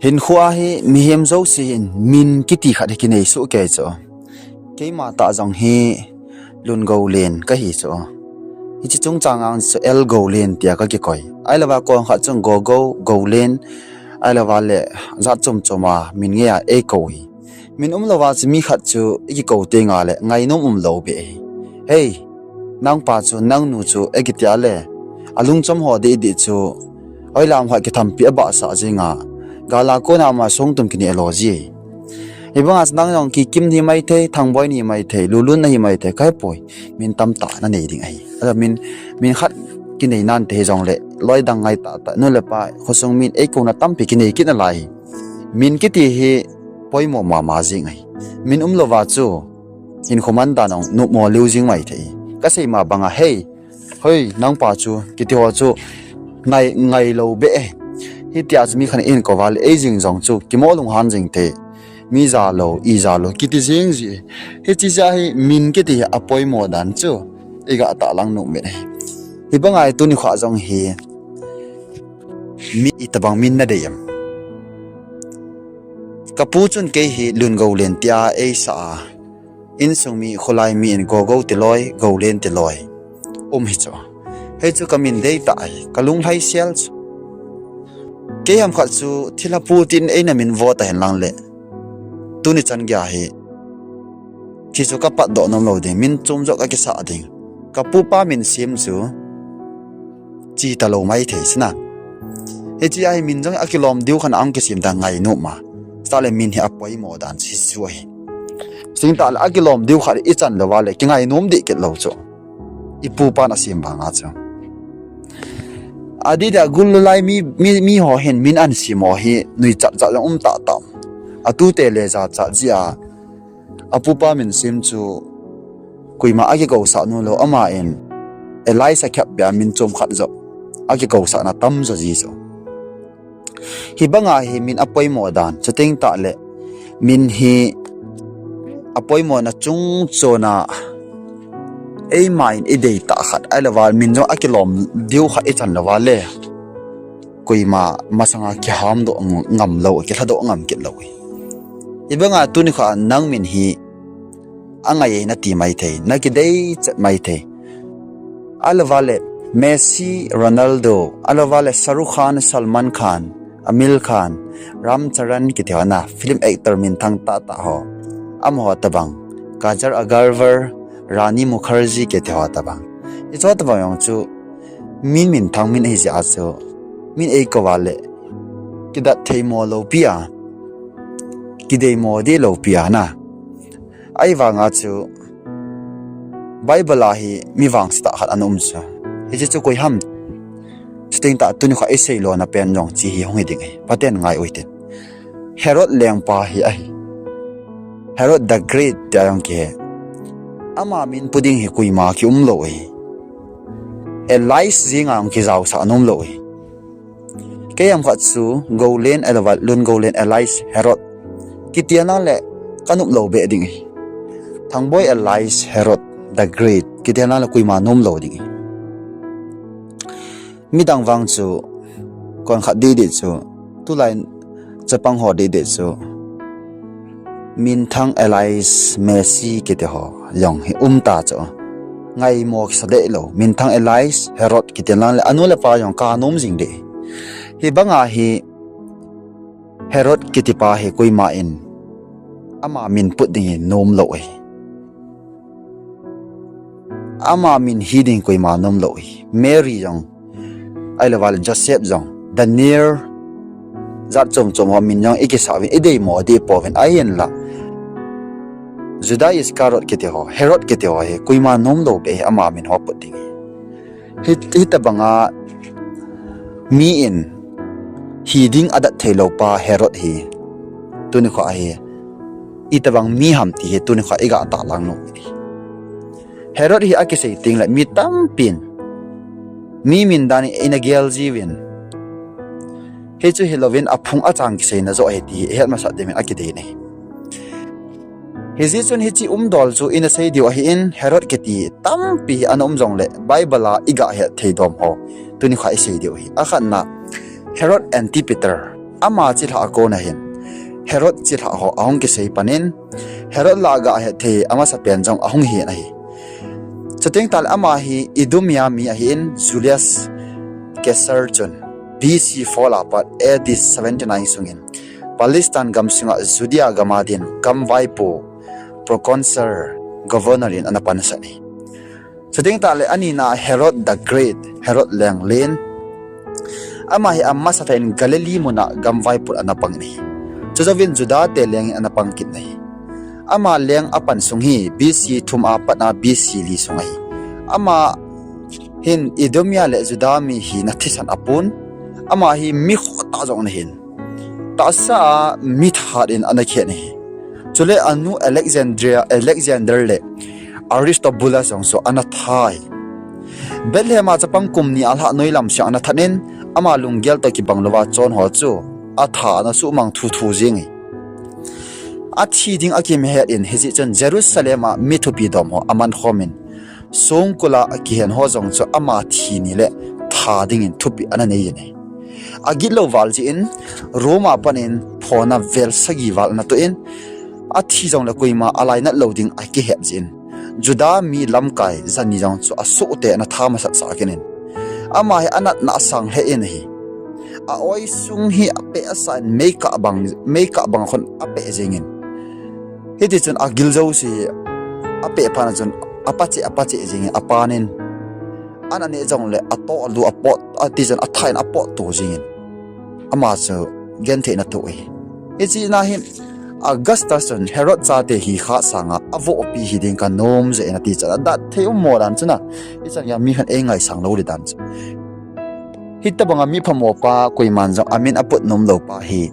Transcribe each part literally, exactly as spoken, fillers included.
Hinkho a hi mihem jouse hin min kiti khat hi kinei soh kei chu. Keima tah jong hi Lun Goulen kahi chu. Hiche chungchang a chu L Goulen tia kakikoi. Ahilouva kon khat chu Gogou, Goulen, ahilouva le jat chom chom a min ngei a eikou hi. Min umlouva chu mi khat chu ikikou tengle ngainom umlou beh hi. Hei, nangpa chu, nangnu chu, ikiti a le, alungchom ho didi chu, hoilam khat kithampi abahsah jenga, gal a kona ama songtum kineh lo ji. Hibanga chu nang jong Kikim nahi maithei, Thangboi nahi maithei, Lulun nahi maithei, kahepoi. Min tamtah nanei ding ahi. Ajo min, min khat kinei nante hijongle, loi dang ngai tahtah, nu le pa, khosung min eikouna tampi kinei kit nalai hi. Min kiti hi poimo mama jeng ahi. Min umlouva chu, hinkho mandan jong nopmo lheh jeng maithei. Kasei ma banga hei, hoi, nangpa chu, kiti ho chu, ngai, ngailou beh e. Hitia chu mi khat in kouva le, eijing jong chu, kimo lunghan jeng thei. Mi jalou, ijalou, kiti jeng ji. Hiche jeh a hi min kiti hi apoimo dan chu, iga tahlang nom in ahi. Hibanga hi tuni kho jong hi, mi itobang min nadei em? Kapu chun kei hi Lun Goulen tia eisah a, insung mi, kholai mi in Gogou tiloi, Goulen tiloi um hichu. Hichu kamin deitah ahi, kalunglhai sel chu. Kei ham khat chu thilha pu tin eina min vo tahen lang le, tuni chan geiya hi, hichu kapatdoh nomlou ding, min chom joh kakisah ding. Kapupa min sem chu chetalou maithei sina. Hiche a hi min jong akilom diu khat a hung kisem dan ngainom a. Chuteng le min hi apoimo dan chu hichu ahi. Chuteng le akilom diu khat ichan louva le kingainom deh kit lou chu. Ipupan asem vanga chu. Adeh dia gul lai mi, mi, miho hin min ahin sem ho hi nuichat chat jong um tahtah. Atute le jachat jeh a, apupa min sem chu koima akikousah nomlou, ama in Elias akhep peh a min chom khat joh akikousahna tamjo ji chu. Hibanga hi min apoimo dan, chuteng tah le min hi apoimona chungchona, eima in ideitah khat, ahilouva min jong akilom diu khat ichan louva le, koima masanga kihamdoh ngamlou, kilhadoh ngam kit lou hi. Hibanga tuni kho a nang min hi angai e nati maithei, nakidei chet maithei. Ahilouva le Messi, Ronaldo, ahilouva le Shahrukh Khan, Salman Khan, Aamir Khan, Ram Charan kiti ho na, film actor minthang tahtah ho. Amaho tobang, Kajar Aggarwal, Rani Mukherjee kiti ho tobang. Hicheho tobang jong chu, min minthang min ahijeh a chu, min eikouva le, kidat theimo loupi a, kideimo deh loupi a na. Ahivanga chu, Bible a hi mi vangsetah khat ana um chu. Hiche chu koi ham? Chuteng tah tuni kho a isei lona pen jong hiche hi hung hi ding ahi. Phaten ngai u hitin. Herod lengpa hi ahi. Herod the Great tia jong kihe. Ama min pu ding hi koima kiumlou ahi. Elias jenga jong kijaosah nomlou ahi. Kei ham khat chu Goulen Elias, Lun Goulen Elias Herod kiti henlang le kanop lou beh ding ahi. Thangboi Elias Herod the Great kiti henlang le koima nomlou ding ahi. Midang vang chu, kon khat didi chu, tulai chapang ho didi chu, minthang Elias Messi kiti ho jong hi umta chu. Ngaimo kisa deh lou, minthang Elias Herod kiti lang le anu le apa jong kanom jing deh. Hibanga hi Herod kitipa hi koima in ama min put ding hi nomlou ahi. Ama min hi ding koima nomlou ahi. Mary jong, ahilouva le Joseph jong, Daniel, jat chom chom ho min jong ikisah uvin, ideimo deh pouvin, ahinla Judas Iscariot kiti ho, Herod kiti ho hi koima nomlou beh hi ama min ho put ding hi. Hi, hitobanga mi in hi ding adat theilou pa Herod hi, tuni kho a hi itobang mi ham ti hi tuni kho a iga tahlang nom u ahi. Herod hi akisei tengle mi tampin, mi min dan in eina gel jiuvin, hichu hilouvin aphung achang kiseina joh ahi ti hi ihet masat diuvin akidei ahi. Hijeh chun hiche umdol chu ina sei diu ahin, Herod kiti tampi hi ana um jongle Bible a iga het thei dom ho tuni kho a isei diu ahi. Akhatna, Herod Antipater. Ama chilhah a kona hin Herod chilhah ho ahung kisei panin, Herod lah a ga het thei amasapen jong ahung hin ahi. Chuteng tahle ama hi Idumea mi ahin, Julius Caesar chun B C four a pat A D seventy nine sungin Palestine gam sunga Judea gam a din gam vaipo proconsul, governor in ana pansah ahi. Chuteng tahle anina Herod the Great, Herod lenglen, ama hi amasatah in Galilee muna gam vaipo ana pang ahi. Chujouvin Juda te leng in ana pang kit ahi. Ama leng apan sung hi B C thum a patna B C li sung ahi. Ama hin Idumea le Juda mi hina thisan apon, ama hi mi khohtah jong ana hin, tahsa a mi thahat in ana khen ahi. Chule anu Alexandria, Alexander le Aristobulus jong chu ana that ahi. Bethlehem a chapang kum ni a lhah noilam sung ana that in, ama lunggel toh kibang louva chon ho chu atha ana suhmang thuthu jeng ahi. Athi ding akihet in, hijeh chun Jerusalem a mi thupi dom ho aman khomin, songkul a akihen ho jong chu ama thi ni le tha dingin thupi ana nei in ahi. Agit lou val jeh in Rome a panin phona vel sagi val ana toh in, athi jongle koima alainat lou ding akihet jeh in, Juda mi lamkai jani jong chu asoh tah in ana tha masat sah kit in, ama hi anatna asang lheh in ahi. A-oi sung hi apeh asah in, meikah bang, meikah bang khun apeh jeng in, hitichun agil jouse apeh phat a chun apacheh, apacheh jeng in, apanin ana neh jongle atoh lu apot, atichun atha in apotto jeng in, ama chu gentheina atoh ahi. Hiche na hin Augustus chun Herod chate hi kha sanga avohpi hiding kanom jeh in atichun adat thei um mo dan chuna, hichan geiya mi khat eingaisang lou ding dan chu. Hitobanga mi phamo pa koiman jong amin aput nom lou pa hi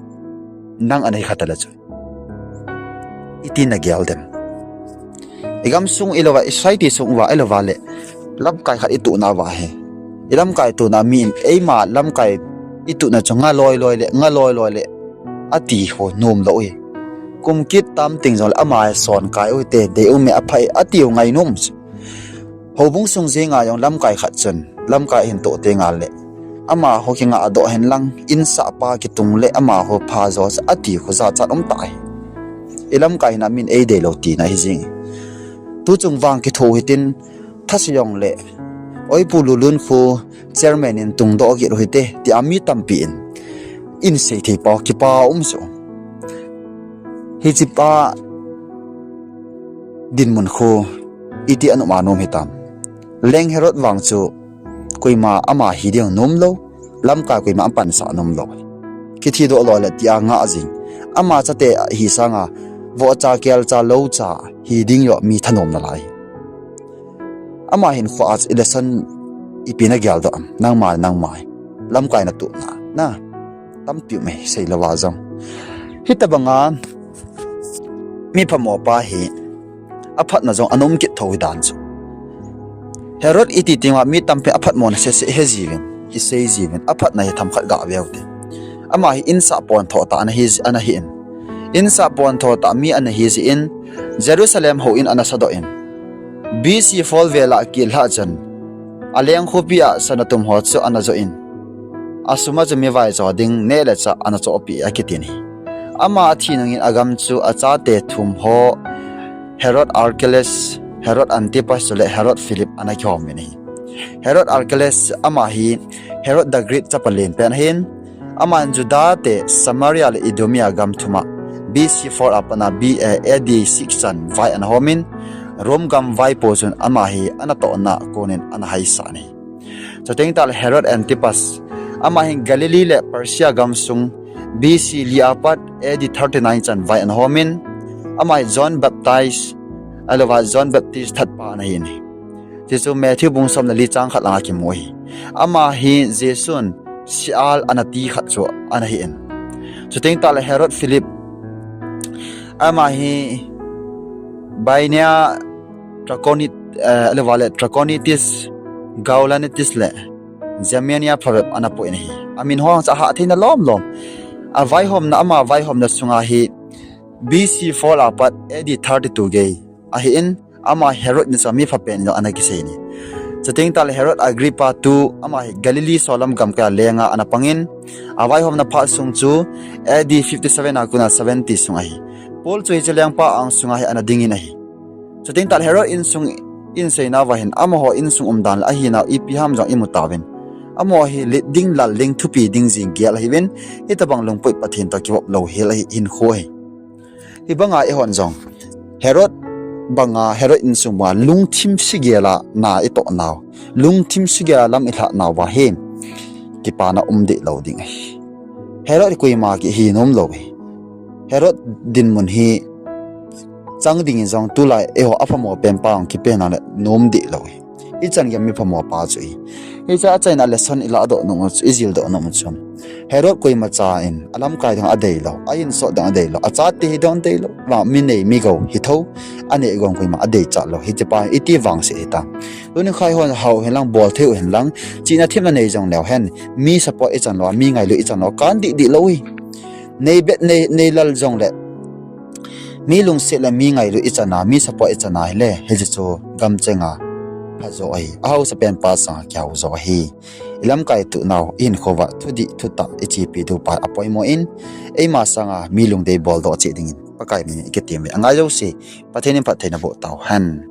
nang ana hi kha tale chu, iti nagel dem? Igam sung ilouva, i society sung uva ilouva le, lamkai khat itohna uva hi, ilamkai tohna mi in eima lamkai itohna chu ngaloi loi le, ngaloi loi le ati ho nom lou ahi. Kum kit tam teng jongle ama hi sonkai u hite, dei um e, aphai atiu ngainom chu. Houbung sung jenga jong lamkai khat chun lamkai ahin toh teng le, amaho kingah doh hen lang, insahpa kitung le amaho pha jo chu ati khu jachat um tah ahi. Ilamkai hina min eidei lou tina ahi jeng. Tuchung vang kitho hitin, thase jongle, Oipu Lulun khu chairman in tungdoh kit u hite, tia mi tampi in, in seithei pau kipa um chu. Hiche pa dinmun khu iti ana um a nom hitam? Leng Herod vang chu koima ama hi ding nom lou, lamkai koima apansah nom lou. Kithidoh loi le tia ngah jing. Ama chate hi sanga vohcha, kelcha, loucha hi ding joh mi thanom nalai. Ama hinkhoa chu lesson ipi nageldoh am? Nangma, nangma lamkai natohna na tampi um e, seilouva jong. Hitobanga mi phamo pa hi aphatna jong ana um kit thou hidan chu. Herod iti tenguva mi tampin aphatmo na sese he jiuvin, isei jiuvin, aphatna hi themkhat gah veute. Ama hi insah pontho tah ana hi, ana hi in. Insah pontho tah mi ana hi jeh in, Jerusalem houin ana sadoh in, B C four vela akilhah chun, aleng khopi a sanatum ho chu ana joh in, asuma chu mi vaicho ding neh le chah ana chohpeh akitin ahi. Ama athi nungin agam chu achate thum ho, Herod Archelaus, Herod Antipas chule Herod Philip ana kihom in ahi. Herod Archelaus ama hi Herod the Great chapa lenpen ahin, aman Juda te Samaria le Idumea gam thuma B C four a patna B, eh, A D six chan vai ana homin, Rome gam vaipo chun ama hi anatohna konin ana haisah in ahi. Chuteng tahle Herod Antipas, ama hin Galilee le Persia gamsung B C li a pat A D thirty nine chan vai ana homin, ama hi John Baptist, ahilouva John Baptist thatpa ana hin ahi. Hichu Matthew bung som le li chang khat langa kimu ahi. Ama hi Jesun sial ana ti khat chu ana hi in. Chuteng tahle Herod Philip, ama hi Bainia Trachonit, eh, ahilouva le Trachonitis, Gaulanitis le Germania proverb ana pui in ahi. Amin ho chu ahahtheina lom lom. Avaihomna, ama vaihomna sunga hi B C four a pat A D thirty two gei ahin, ama Herod ni chu mi phapen in ana kisei in ahi. Chuteng tahle Herod Agrippa two ama hi Galilee solam gamkai a lenga ana pangin, avaihomna phat sung chu A D fifty seven a kona seventy sung ahi. Paul chu hiche lengpa angsunga hi ana dingin ahi. Chuteng tahle Herod insung in seina uva hin amaho insung umdan le ahinau ipi ham jong imu tauvin. Amaho hi let ding, lal ding, thupi ding jing gel ahiuvin, hitobang lungput Pathen toh kivop lou hel ahi hinkho ahi. Hibanga eihon jong Herod banga, Herod insung banga lungthim segel a na itoh nau, lungthim segel a lam ilhah nauva hi kipana um deh lou ding ahi. Herod koima kihi nom lou ahi. Herod dinmun hi chang dingin jong tulai eiho aphamo penpa hung kipen a le nom deh lou ahi. Ichan gei mi phamo pa chu ahi. Hiche a achaina lesson ilahdoh nom u chu, ijildoh nom u chun, Herod koimacha in alamkai ding adeilou, a insung ding adeilou, achate hi ding adeilou, vang mi nei mi gou hithou, aneh gong koima adeichat lou. Hiche pa iti vangset hitam. Tuni kha eihon hao henlang, bol thei u henlang, chihna themna nei jongleu hen, mi support ichan lou, mi ngailut ichan lou, kan dih dih lou hi. Nei bet nei, nei lal jongle mi lungset le mi ngailut ichan a, mi support ichan a hile, hiche chu gamchenga phajo ahi. Ahaosa penpa sanga kihao jo ahi. Ilamkai tuh nau, ihinkhouva thudih thutah ichepi diu pa apoimo in, eima sanga mi lungdei boldoh cheh dingin Pakai min in ikitem uve. Angai jouse Pathen in phattheina boh tauhen.